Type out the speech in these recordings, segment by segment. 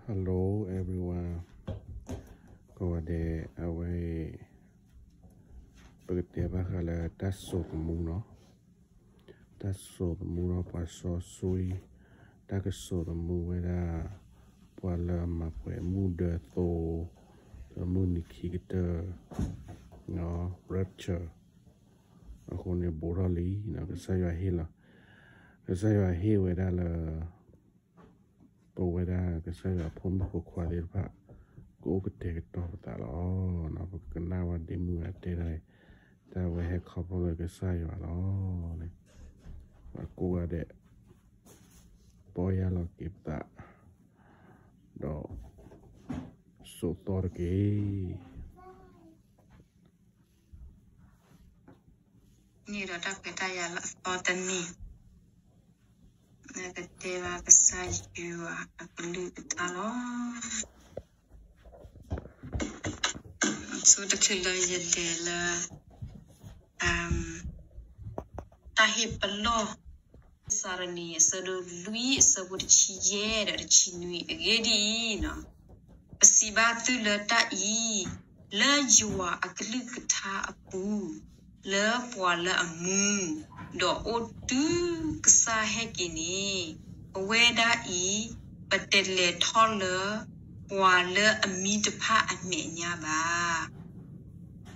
Hello everyone, ကိးဂၤဒဲး, အဝဲ ပကတဲဘၣ်ဃးလၢတၢ်စိာ်သမူနီၤ, တၢ်စိာ်သမူဒီးပှၤစီဆှံ, တၢ်ကစိာ်သမူဝဲဒၣ် ပှၤလၢအမၤပှဲၤမုၢ်ဒၢသိ, ဒီးမုၢ်နံၤခံကတၢၢ်, rapture, အဃိန့ၣ် ဘူးထီၣ်လံ, ကစၢ်ယွၤဟ့ၣ်လီၤ, ကစၢ်ယွၤဟ့ၣ်ဝဲဒၣ်လၢ ပဝဲဒၣ်ကစၢ်ယွၤအဖိမုၣ်ဖိခွါသ့ၣ်တဖၣ် ကအိၣ်ကတဲာ်ကတီၤပသးလီၤ. ပကကနၣ်ဝဲဒ်မုၢ်ဂၤတဲဒၣ်, တၢ်ဝဲဟဲခီဖျိလၢကစၢ်ယွၤလီၤ. ပှၤကိးဂၤဒဲး ပီၢ်ယၢ်လီၤက့ၤပသး, ဒီးစိာ်သီတက့ၢ်. န့ၣ်ဒီးတၢ်ခွဲးတၢ်ယာ်လၢအသီတနံၤ, လၢကတဲဘၣ်ကစၢ်ယွၤအကလုၢ်ကထါလီၤ. ဆိတချုးလၢယလဲၤလၢ တၢ်ဟ့ၣ်ပလီၢ် သစၤရနံ အဆၢဒိၣ်လွံၢ် အဆၢဖိတဆံယဲၢ်ဒီးတဆံနွံ အဂ့ၢ်ဒ်အံၤ, ပစံးဘၣ်သုလၢတၢ်အံၤ, လၢယွၤအကလုၢ်ကထါအပူၤ, လၢပှၤလၢအမူ, ဒီးအိၣ်တုၤကစၢ်ဟဲက့ၤန့ၣ်, ပဝဲဒၣ်အံၤ, ပတလဲၤထီၣ်လၢ ပှၤလၢအမံတဖၣ်အမဲာ်ညါဘၣ်.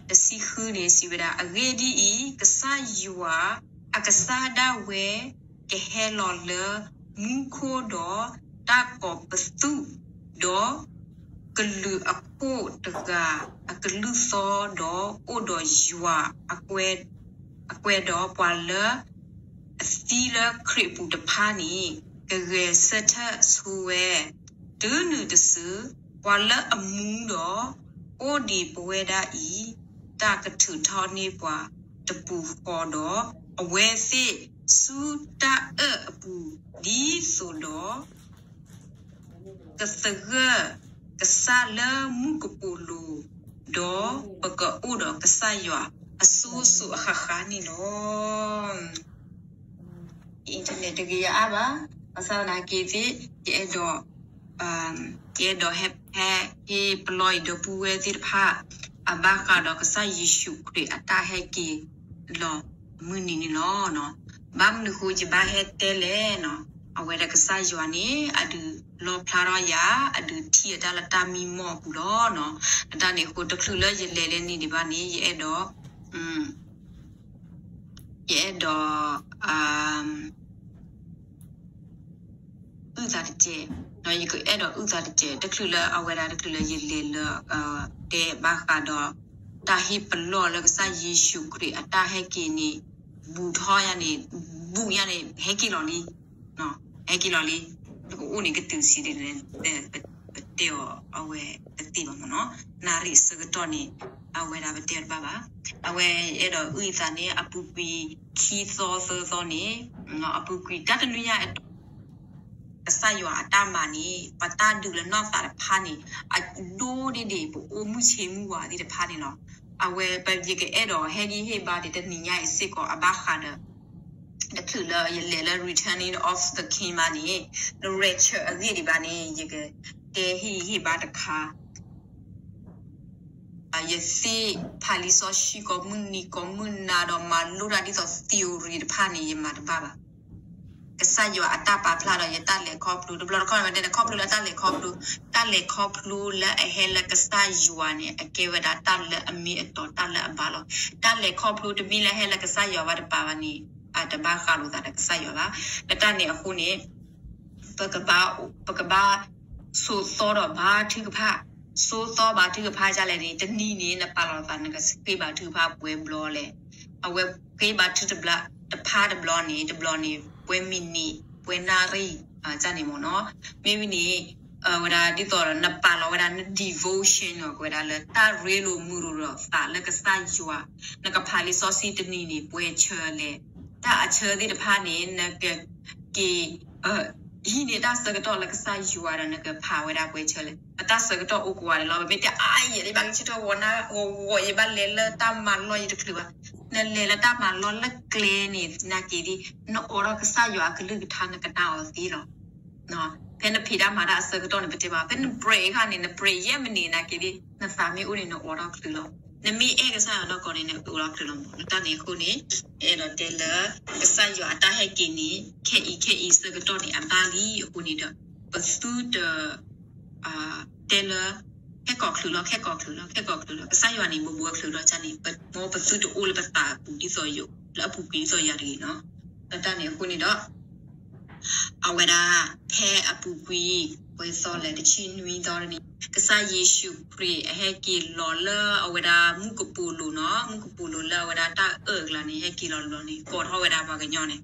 တဆံဃုန့ၣ်စံးဝဲဒၣ်, အဂ့ၢ်ဒ်အံၤ, ကစၢ်ယွၤအကစၢ်ဒၣ်ဝဲ ကဟဲလီၤလၢမူခိၣ်ဒီးတၢ်ကိးပသူ, ဒီးကလုာ်အခိၣ်တဂၤအကလုၢ်သီ, ဒီးအိၣ်ဒီးယွၤအကွဲဒီးပှၤလၢအသံလၢခရံာ်အပူၤတဖၣ်န့ၣ်, ကဂဲၤဆၢထၢၣ်ဆိဝဲ, တုၤနုၤတစု, ပှၤလၢအမူဒီး အိၣ်ဒံးပဝဲဒၣ်အံၤ, တၢ်ကထုးထီၣ်န့ၢ်ပှၤတပူၤဃီဒီး, အဝဲသ့ၣ်ဆူတၢ်အၢၣ်အပူၤ, ဒ်သိးဒီး ကသဂၢၢ်ကစၢ်လၢမူကပိာ်လိၤ, ဒီးပကအိၣ်ဒီးကစၢ်ယွၤအစိၤစိၤအဃၣ်ဃၣ်န့ၣ်လီၤ. ယ internet တဂ့ၤယၤအါဘၣ်, ဘၣ်ဆၣ်သနာ်က့သ့ၣ်, ယအဲၣ်ဒိး, ယအဲၣ်ဒိးဟဲ, ဟဲဟ့ၣ်ပလီၢ်အံၤဒီပုၢ်ဝဲၢ်သ့ၣ်တဖၣ်, အဘၣ်ဃးဒီးကစၢ်ယ့ၣ်ၡူးခရံာ်အတၢ်ဟဲက့ၤလီၤမုၢ်နံၤန့ၣ်လီၤ. ဘၣ်မနုၤဃိယဘၣ်ဟဲတဲလဲၣ်နီၤ, အဝဲဒၣ်ကစၢ်ယွၤန့ၣ် အဒုးလီၣ်ဖျါထီၣ်ယၤ, အဒုးထံၣ်အတၢ်လၢတၢ်မံမီၢ်အပူၤလီၤ. အတၢ်န့ၣ်အဃိ တချုးလၢယလဲၤလၢန့ၣ်ဒံးဘၣ်န့ၣ်, ယအဲၣ်ဒိး, ယအဲၣ်ဒိး အုၣ်သးတစဲး, ယကအဲၣ်ဒိးအုၣ်သးတစဲး, တချုးလၢအဝဲဒၣ်တချုးလၢယလဲၤလၢ, တဲဘၣ်ဃးဒီး, တၢ်ဟ့ၣ်ပလီၢ်လၢကစၢ်ယ့ၣ်ၡူးခရံာ်အတၢ်ဟဲက့ၤန့ၣ်, ဘူးထီၣ်ယၤန့ၣ်, ဘူးယၤန့ၣ် ဟဲက့ၤလီၤလံ, ဟဲက့ၤလီၤလံ, ပကအိၣ်န့ၣ်ကတုၤဆံးဒ်လဲၣ်, ပတဲအီၤအဝဲတသ့ဘၣ်မ့ၢ်နီၤ, နၣ်ရံၣ်အဆၢကတီၢ်န့ၣ်, အဝဲဒၣ်ပတဲအီၤတဘၣ်ဘၣ်, အဝဲအဲၣ်ဒိးအုၣ်အသးန့ၣ် အပူၤကွံာ်ခံသီသၢသီန့ၣ်, အပူၤကွံာ်တၢ်တနွံညါအတီၢ် ကစၢ်ယွၤအတၢ်မၤန့ၣ် ပတၢ်ဒုးလၢနီၢ်သးတဖၣ်န့ၣ်, အဒိဒ်န့ၣ် ပအိၣ်မုၢ်ဆ့ၣ်မုၢ်ဝါသ့ၣ်တဖၣ်န့ၣ်လီၤ. အဝဲပယကအဲၣ်ဒိးဟဲဂံၢ်ဟ့ၣ်ဘါဒံးတနံၤညါအံၤစ့ၢ်ကီး အဘၣ်ဃးဒီး, တချုးလၢယလဲၤလၢ Returning of the King ဘၣ်န့ၣ်, လၢ rapture အဂ့ၢ်ဒံးဘၣ်န့ၣ် ယကတဲဟ့ၣ်ဂံၢ်ဟ့ၣ်ဘါတခါ ယသ့ၣ်ဖးလံာ်စီဆှံကိးမုၢ်နံၤကိးမုၢ်နၤဒီးမၤလိတၢ်ဒ်သိး theory တဖၣ်န့ၣ် ယမၤတဘၣ်ဘၣ်. ကစၢ်ယွၤအတၢ်ပာ်ဖျါဒီးယတၢ်လဲၤခီဖျိ, တဘျီတခီၣ်န့ၣ် ပတဲန့ၣ်ခီဖျိလၢတၢ်လဲၤခီဖျိ, တၢ်လဲၤခီဖျိလၢအဟဲလၢကစၢ်ယွၤန့ၣ် အကဲဝဲဒၣ်တၢ်လၢအမ့ၢ်အတီ တၢ်လၢအဘၣ်လီၤ. တၢ်လဲၤခီဖျိတမ့ၢ်လၢဟဲလၢကစၢ်ယွၤဘၣ်တပၤဘၣ်န့ၣ်, အတဘၣ်ဃးလိာ်သးဒီးကစၢ်ယွၤဘၣ်. လၢတၢ်န့ၣ်အဃိန့ၣ် ပကဘၣ်, ပကဘၣ်စိာ်သီဒီးဘါထုကဖၣ်, စိာ်သီဘါထုကဖၣ်ဒ်လဲၣ်န့ၣ်, တနံၤန့ၣ် နပာ်လီၤသး နကဃ့ဘါထုကဖၣ်ပှဲၤဘျီလဲၣ်. အဝဲဃ့ဘါထုတဖၣ်တဘျီန့ၣ်, တဘျီန့ၣ် ပှဲၤမံးနံး, ပှဲၤနၣ်ရံၣ်, န့ၣ်မ့ၢ်နီၤ. မ့ၢ်ဝံၤန့ၣ်, ဝဲဒၣ်ဒ်သိးဒီး နပာ်လီၤဝဲဒၣ်န devotion န့ၣ် ကဝဲဒၣ်လၢတၢ်ရ့လိာ်မုာ်လိာ်ဒီးသးလၢကစၢ်ယွၤ, နကဖးလံာ်စီဆှံတနံၤန့ၣ် ပှဲၤဆၢလဲၣ်. တၢ်အဆၢသ့ၣ်တဖၣ်န့ၣ် နကက့ၤ ဟံးန့ၢ်တၢ်ဆၢကတီၢ်လၢကစၢ်ယွၤဒီးနကဖးဝဲဒၣ်ပှဲၤဆၢလဲၣ်. အတၢ်ဆၢကတီၢ်အိၣ်ကိးဂၤဒဲးလီၤ. ပမ့ၢ်တဲအါယဲၢ် ယဘၣ်ကဆၢထၢၣ်ဂီၤနၢ်ဂီၤဂီၤ ယဘၣ်လဲၤလၢတၢ်မၤလီၢ်ယတချုးဘၣ်. နလဲၤလၢတၢ်မၤလီၢ်လၢကျဲန့ၣ် နာ်က့ၤဒ် နအိးထီၣ်ကစၢ်ယွၤအကလုၢ်ကထါ နကနၣ်အီၤသ့လီၤ. ဖဲနဖံးတၢ်မၤတၢ်အဆၢကတီၢ်န့ၣ် ပတဲဘၣ် ဖဲန break အခါန့ၣ် န break ယဲၢ်မံးနံးနာ်က့ဒီး နသးမ့ၢ်အိၣ်န့ၣ် နအိးထီၣ်ချုးလီၤ. နမ့ၢ်အဲၣ်ကစၢ်ယွၤနီၢ်ကီၢ်န့ၣ် နအိးထီၣ်ချုးလီၤမး. လၢတၢ်န့ၣ်အဃိန့ၣ် အဲၣ်ဒိးတဲလၢ ကစၢ်ယွၤအတၢ်ဟဲက့ၤန့ၣ် ခဲအံၤခဲအံၤဆၢကတီၢ်န့ၣ် အဘၣ်လံအဃိန့ၣ်ဒီး ပသုတ တဲလၢ ခဲကိာ်ချုးလီၤ ခဲကိာ်ချုးလီၤ ခဲကိာ်ချုးလီၤ ကစၢ်ယွၤန့ၣ် ဘိးဘိအချုးလီၤန့ၣ် ပမ်ပသုတအိၣ်လၢပသးအပူၤဒ်သိးယိာ် လၢအပူၤကွံာ်ဒ်သိးယၤတဂ့ၤနီၤ. လၢတၢ်န့ၣ်အဃိန့ၣ်ဒီး အဝဲဒၣ် ဖဲအပူၤကွံာ် ဝဲသီလဲၣ် တဆံနွံသီန့ၣ် ကစၢ်ယ့ၣ်ၡူးခရံာ်အဟဲက့ၤလီၤလၢအဝဲဒၣ်မူကပိာ်လိၤနီၤ မူကပိာ်လိၤလၢအဝဲဒၣ်တၢ်အၢၣ်အကျါန့ၣ် ဟဲက့ၤလီၤလီၤန့ၣ် ကိးထီၣ်ဝဲဒၣ်ပှၤကညီန့ၣ် ဒ်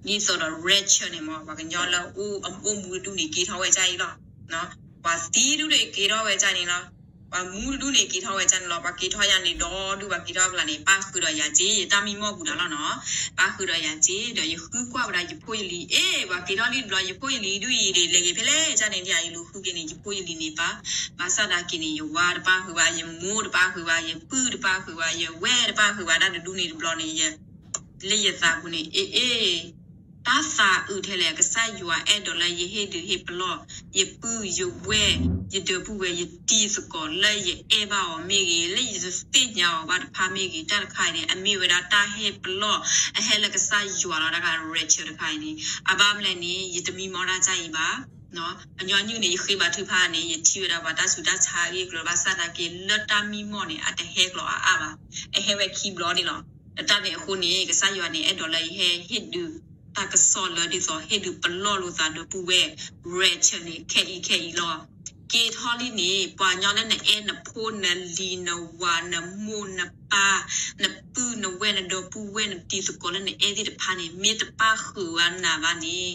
သိးဒီး rapture န့ၣ်မ့ၢ် ပှၤကညီလၢအအိၣ်မူတဒူၣ်န့ၣ် က့ၤထီၣ်ဝဲဒ်အံၤလီၤ. ပှၤသံတဒူၣ်န့ၣ် က့ၤထီၣ်ဝဲဒ်န့ၣ်လီၤ. ပှၤမူတဒူၣ်န့ၣ် က့ၤထီၣ်ဝဲဒ်န့ၣ်လီၤ. ပှၤက့ၤထီၣ်ယၤန့ၣ် ဒီဒူၣ် ပှၤက့ၤထီၣ်အကျါန့ၣ် ပၣ်ဃုာ်ဒီးယၤက့ၤ ယတၢ်မံမီၢ်ပူၤဒၣ်လီၤနီၤ. ပၣ်ဃုာ်ဒီးယၤက့ၤဒီး ယဃုကွၢ်ဝဲဒၣ်ယဖိယလံၤ အ့ ပှၤက့ၤထီၣ်လံတဘျီ ယဖိယလံၤဒုးအံၤဒ်လဲၤက့ၤဖဲလဲၣ် ဒ်န့ၣ်ဒ်အံၤ ယလူၤဃုက့ၤန့ၣ် ယဖိယလံၤန့ၣ်ပၢ် ဘၣ်ဆၣ်သနာ်က့န့ၣ် ယဝၤတပၣ်ဃုာ်ဘၣ် ယမိၢ်တပၣ်ဃုာ်ဘၣ် ယပုၢ်တပၣ်ဃုာ်ဘၣ် ယဝဲၢ်တပၣ်ဃုာ်ဘၣ် တၢ်တဒူၣ်န့ၣ်တဘျီန့ၣ် ယ လၢယသးပူၤန့ၣ် အ့ အ့ တၢ်သးအုးထဲလဲၣ် ကစၢ်ယွၤအဲၣ်ဒိးလၢယဟ့ၣ်ဒုးဟ့ၣ်ပလီၢ် ယပုၢ်ယဝဲၢ် ယဒီပုၢ်ဝဲၢ် ယတံၤသကိးလၢယအဲၣ်ဘၣ်အီၤမ့ၢ်ဂ့ၤ လၢယတသ့ၣ်ညါအီၤဘၣ်တဖၣ်မ့ၢ်ဂ့ၤ တၢ်တခါအံၤန့ၣ် အမ့ၢ်ဝဲဒၣ်တၢ်ဟ့ၣ်ပလီၢ် အဟဲလၢကစၢ်ယွၤလီၤ တၢ်က rapture တခါအံၤန့ၣ် အဘၣ်မလဲၣ်န့ၣ် ယတမံမီၢ်တၢ်ကအံၤဘၣ် အညီနုၢ်န့ၣ် ယဃ့ဘါထုကဖၣ်န့ၣ် ယထံၣ်ဝဲဒၣ်ပှၤတၢ်ဆူးတၢ်ဆါအဂ့ၢ်အကျိၤ ဘၣ်ဆၣ်သနာ်က့ လၢတၢ်မံမီၢ်န့ၣ် အတဟဲကျိၤအါအါဘၣ်. အဟဲဝဲခံဘျီန့ၣ်လီၤ. လၢတၢ်န့ၣ်အဃိန့ၣ် ကစၢ်ယွၤန့ၣ် အဲၣ်ဒိးလၢယဟဲဟ့ၣ်ဒုးတၢ်ကစီၣ်လၢဒ်သိး ဟ့ၣ်ဒုးပလီၢ်လိာ်သးဒီပုၢ်ဝဲၢ် rapture န့ၣ် ခဲအံၤခဲအံၤလီၤ. က့ၤထီၣ်လံန့ၣ် ပှၤကညီလၢနအဲၣ်နဖိနလံၤနဝၤနမိၢ်နပၢ် နပုၢ်နဝဲၢ်နဒီပုၢ်ဝဲၢ်နတံၤသကိးလၢနအဲၣ်သ့ၣ်တဖၣ်န့ၣ် မ့ၢ်တပၣ်ဃုာ်ဝဲနၤဘၣ်န့ၣ်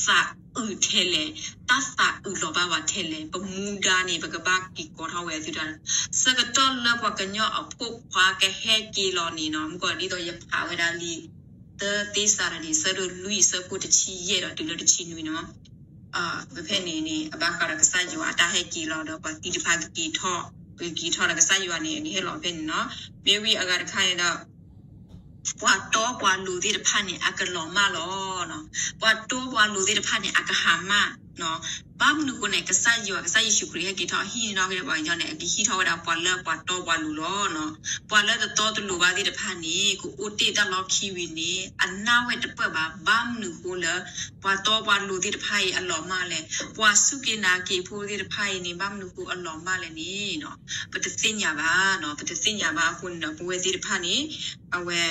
သးအုးထဲလဲၣ်, တၢ်သးအုးလီၤဘၣ်ဝဲထဲလဲၣ်, ပမူဒါန့ၣ် ပကဘၣ်က့ၤကိးထီၣ်ဝဲသုတၢ်, ဆၢကတီၢ်လၢပှၤကညီအဖိခွါကဟဲက့ၤလီၤန့ၣ်နီၤ, မုၢ်ကီၤဒ်သိးယဖးဝဲဒၣ်လံ, သၢသ့းစၤရဒၤ ဆၢဒိၣ်လွံၢ် ဆၢဖိတဆံယဲၢ်ဒီးတုၤလၢတဆံနွံနီၤ, ဖဲဖဲန့ၣ်န့ၣ် အဘၣ်ဃးဒီးကစၢ်ယွၤအတၢ်ဟဲက့ၤလီၤဒီး ပှၤသံတဖၣ်ကက့ၤထီၣ်, ကက့ၤထီၣ်ဒီးကစၢ်ယွၤန့ၣ် ကဟဲလီၤဖဲန့ၣ်နီၤ, မ့ၢ်ဝံၤအဂၤတခါန့ၣ်ဒီး ပှၤတီပှၤလိၤသ့ၣ်တဖၣ်န့ၣ် အကလီၤမၢ်လီၤ. ပှၤတီပှၤလိၤသ့ၣ်တဖၣ်န့ၣ် အကဟးမၢ်. ဘၣ်မနုၤအဃိန့ၣ် ကစၢ်ယွၤ ကစၢ်ယ့ၣ်ၡူးခရံာ်ဟဲက့ၤထီၣ်ဟံးန့ၢ်ထီၣ်က့ၤပှၤကညီန့ၣ် အကဟံးထီၣ်ဝဲဒၣ်ပှၤလၢပှၤတီပှၤလိၤလီၤ. ပှၤလၢတတီတလိၤဘၣ်သ့ၣ်တဖၣ်န့ၣ် ကအိၣ်တ့ၢ်တၢ်လီၢ်ခံဝံၤန့ၣ် အနၢ်ဝဲတပၢၢ်ဘၣ်. ဘၣ်မနုၤအဃိလၢ ပှၤတီပှၤလိၤသ့ၣ်တဖၣ်အံၤအလီၤမၢ်လဲၣ်, ပှၤစူၢ်က့ၤနာ်က့ၤဖိသ့ၣ်တဖၣ်အံၤန့ၣ် ဘၣ်မနုၤအဃိအလီၤမၢ်လဲၣ်န့ၣ် ပတသ့ၣ်ညါဘၣ်, ပတသ့ၣ်ညါဘၣ်အဃိန့ၣ်ဒီး ပဝဲသ့ၣ်တဖၣ်န့ၣ် အဝဲ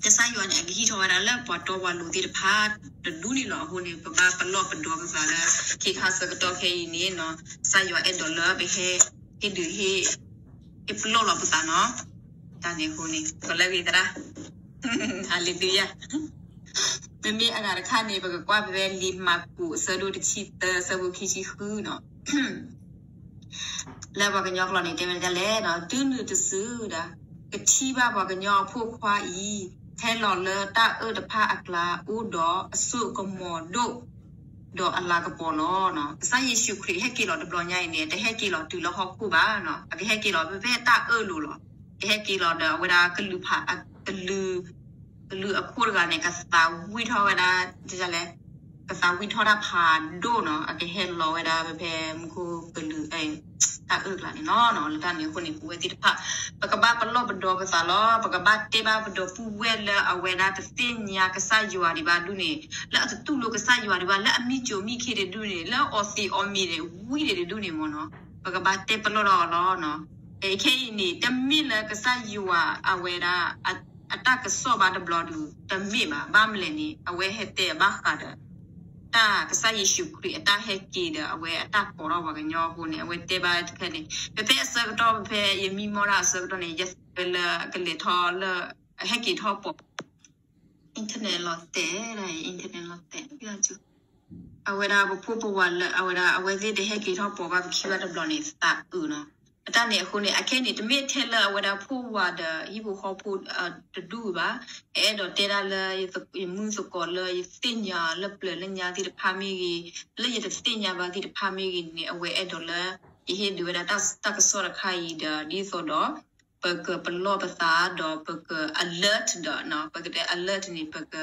ကစၢ်ယွၤန့ၣ် အကဟံးထီၣ်ဝဲဒၣ်လၢပှၤတီပှၤလိၤသ့ၣ်တဖၣ်တဒူၣ်န့ၣ်လီၤ. အဃိန့ၣ် ပဘၣ်ပလီၢ်ပဒီပသးလၢ ခ့ခါဆၢကတီၢ်ခဲအံၤန့ၣ် ကစၢ်ယွၤအဲၣ်ဒိးလၢပဟဲ ဟ့ၣ်ဒုးဟ့ၣ် ဟ့ၣ်ပလီၢ်လီၤပသးနီၤ. တၢ်န့ၣ်အဃိန့ၣ် ပလၢဂ့ၤသရၣ်, ဟၤလ့လူယၤ, မ့မ့ၢ်အဂၤတခါန့ၣ် ပကကွၢ်ဖဲလံာ်မၢ်ကူး အဆၢဒိၣ်တဆံသၢ အဆၢဖိခံဆံဃုနီၤ. လၢပှၤကညီကျိာ်န့ၣ် တဲဝဲဒ်လဲၣ်, တုၤနုၤတစုဒီး ကထံၣ်ဘၣ်ပှၤကညီအဖိခွါအံၤ ဟဲလီၤလၢတၢ်အၢၣ်တဖၣ်အကျါ အိၣ်ဒီးအစိကမီၤဒိၣ် ဒီးအလၤကပီၤလီၤ. ကစၢ်ယ့ၣ်ၡူးခရံာ်ဟဲက့ၤလီၤတဘျီညါအံၤန့ၣ် တဟဲက့ၤလီၤတုၤလၢဟီၣ်ခိၣ်ဘၣ်, အကဟဲက့ၤလီၤဖဲဖဲတၢ်အၢၣ်လိၤလီၤ. ကဟဲက့ၤလီၤဒီးအဝဲဒၣ်ကလုာ်ဖး ကလုာ် ကလုာ်အခိၣ်တဂၤန့ၣ် ကသးဝံၣ်ထီၣ်ဝဲဒၣ် လဲၣ်, ကသးဝံၣ်ထီၣ်တၢ်ဖးဒိၣ်နီၤ, အကဟဲလီၤဝဲဒၣ်ဖဲဖဲမူခိၣ်ကလုာ် တၢ်အၢၣ်ကျါန့ၣ်လီၤ. လၢတၢ်န့ၣ်အဃိန့ၣ် ပဝဲသ့ၣ်တဖၣ် ပကဘၣ်ပလီၢ်ပဒီပသးလီၤ. ပကဘၣ်တဲဘၣ်ပဒီပုၢ်ဝဲၢ်လၢအဝဲဒၣ်တသ့ၣ်ညါကစၢ်ယွၤဒံးဘၣ်ဒူၣ်န့ၣ်, လၢအတတူၢ်လိာ်ကစၢ်ယွၤဒံးဘၣ်, လၢအမံကၠိမံခ့တဒူၣ်န့ၣ်, လၢအီသံးအီမံၤန့ၣ် ဝံၤဒံးတဒူၣ်န့ၣ်မ့ၢ်နီၤ, ပကဘၣ်တဲပလီၢ်ထီၣ်အီၤလီၤ. ခဲအံၤန့ၣ် တမ့ၢ်လၢကစၢ်ယွၤအဝဲဒၣ် အတၢ်ကစီၣ်ဘၣ်တဘျီဒုး တမ့ၢ်ဘၣ်. ဘၣ်မလဲၣ်န့ၣ် အဝဲဟဲတဲဘၣ်ဃးဒီး တၢ်ကစၢ်ယ့ၣ်ၡူးခရံာ်အတၢ်ဟဲက့ၤဒီး အဝဲအတၢ်ကိးထီၣ်ပှၤကညီအဃိန့ၣ် အဝဲတဲဘၣ်တဖဲန့ၣ် ဖဲဖဲအဆၢကတီၢ် ဖဲဖဲယမံမီၢ်တၢ်အဆၢကတီၢ်န့ၣ် ယသးလၢအကလဲၤထီၣ်လၢ အဟဲက့ၤထီၣ်ပိာ် internet လီၤတဲာ်, internet လီၤတဲာ်, အဝဲဒၣ်ပဖိပဝၤလၢ အဝဲဒၣ် အဝဲသ့ၣ်တဟဲက့ၤထီၣ်ပိာ်ဘၣ်ပခံဘၣ်တဘျီန့ၣ် သးအုးနီၤ. အတၢ်န့ၣ်အဃိန့ၣ် အခဲန့ၣ် တမ့ၢ်ထဲလၢအဝဲဒၣ်ဖိဝၤဒီးဟံၣ်ဖိဃီဖိတဒူၣ်ဘၣ်. အဲၣ်ဒိးတဲဒၣ်လၢ ယမုၢ်သကိးလၢယသ့ၣ်ညါလၢပျၢၤလၢညါသ့ၣ်တဖၣ်မ့ၢ်ဂ့ၤ, လၢယတသ့ၣ်ညါဘၣ်သ့ၣ်တဖၣ်မ့ၢ်ဂ့ၤန့ၣ် အဝဲအဲၣ်ဒိးလၢ ယဟ့ၣ်ဒုးဝဲဒၣ်တၢ်ကစီၣ်တခါအံၤဒီး ဒ်သိးဒီး ပကပလီၢ်ပသးဒီးပက alert ဒီး ပကတဲ alert န့ၣ် ပက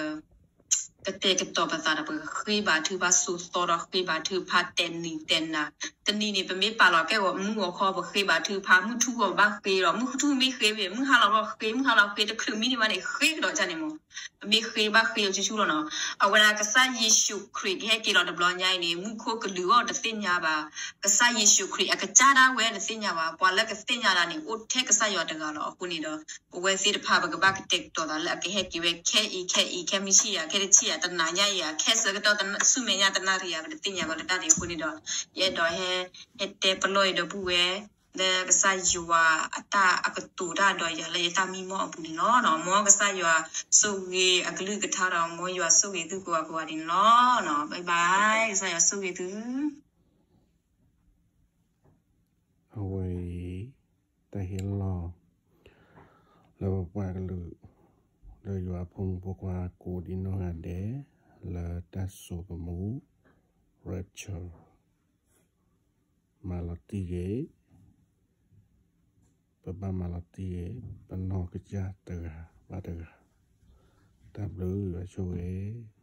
ကတဲာ်ကတီၤပသးဒီး ပကဃ့ဘါထုကဖၣ်ဆိးသီဒီး ဃ့ဘါထုကဖၣ်တဲနံၤတဲနၤ, တနံၤန့ၣ် ပမ့ၢ်ပာ်လီၤကဲဂီၤမုၢ်ဂီၤခီ ပဃ့ဘါထုကဖၣ်, မုၢ်ထူၣ်ဂီၤဘၣ်ဃ့ဒီး မုၢ်ထူၣ်မ့ၢ်ဃ့မ့ၢ် မုၢ်ဟါလီၤဘၣ်ဃ့, မုၢ်ဟါလီၤဃ့ တချုးမံဒံးဘၣ်န့ၣ် ဃ့ကဒီးန့ၣ်မး, ပမ့ၢ်ဃ့ဘၣ်ဃ့အီၤဆူၣ်ဆူၣ်လီၤနီၤ. အဝဲဒၣ်ကစၢ်ယ့ၣ်ၡူးခရံာ်ကဟဲက့ၤလီၤတဘျီညါအံၤန့ၣ် မူခိၣ်ကလုာ်အီၤတသ့ၣ်ညါဘၣ်, ကစၢ်ယ့ၣ်ၡူးခရံာ်အကစၢ်ဒၣ်ဝဲတသ့ၣ်ညါဘၣ်, ပှၤလၢကသ့ၣ်ညါတၢ်န့ၣ် အိၣ်ထဲကစၢ်ယွၤတဂၤလီၤ. အဃိန့ၣ်ဒီး ပဝဲသ့ၣ်တဖၣ် ပကဘၣ်ကတဲာ်ကတီၤသးလၢအကဟဲက့ၤဝဲခဲအံၤခဲအံၤ ခဲမုၢ်ဆ့ၣ်ယၤ ခဲတဆံၣ်ယၤ တနၤညါအံၤယၤ ခဲဆၢကတီၢ်ဆူမဲာ်ညါတနၣ်ရံၣ်ယၤ ပတသ့ၣ်ညါဘၣ်လၢတၢ်ဒ်အဃိန့ၣ်ဒီး ယအဲၣ်ဒိးဟဲ ဟဲတဲပလီၢ်အံၤဒီပုၢ်ဝဲၢ် လၢကစၢ်ယွၤအတၢ်အကတိၤတၢ်ဒီးယၤလၢယတၢ်မံမီၢ်အပူၤန့ၣ်လီၤ. မ်ကစၢ်ယွၤဆိၣ်ဂ့ၤအကလုၢ်ကထါဒီး မ်ယွၤဆိၣ်ဂ့ၤသုကိးဂၤကိးဂၤဒ်န့ၣ်လီၤ. ဘၣ်ဘၣ် ကစၢ်ယွၤဆိၣ်ဂ့ၤသု အဝဲအံၤ တၢ်ဟ့ၣ်လီၤ လၢပပှၤကလုာ် လၢယွၤအဖိမုၣ်ဖိခွါကိးဒံနီၢ်ဂၤဒဲး လၢတၢ်စိာ်သမူ rapture မၤလီၤတံၢ်ဂ့ၤ, ပဘၣ်မၤလီၤတံၢ်ဂ့ၤ ပနီၢ်ကစၢ်တဂၤဘၣ်တဂၤ, တၢ်ဘျုးယွၤဆိၣ်ဂ့ၤ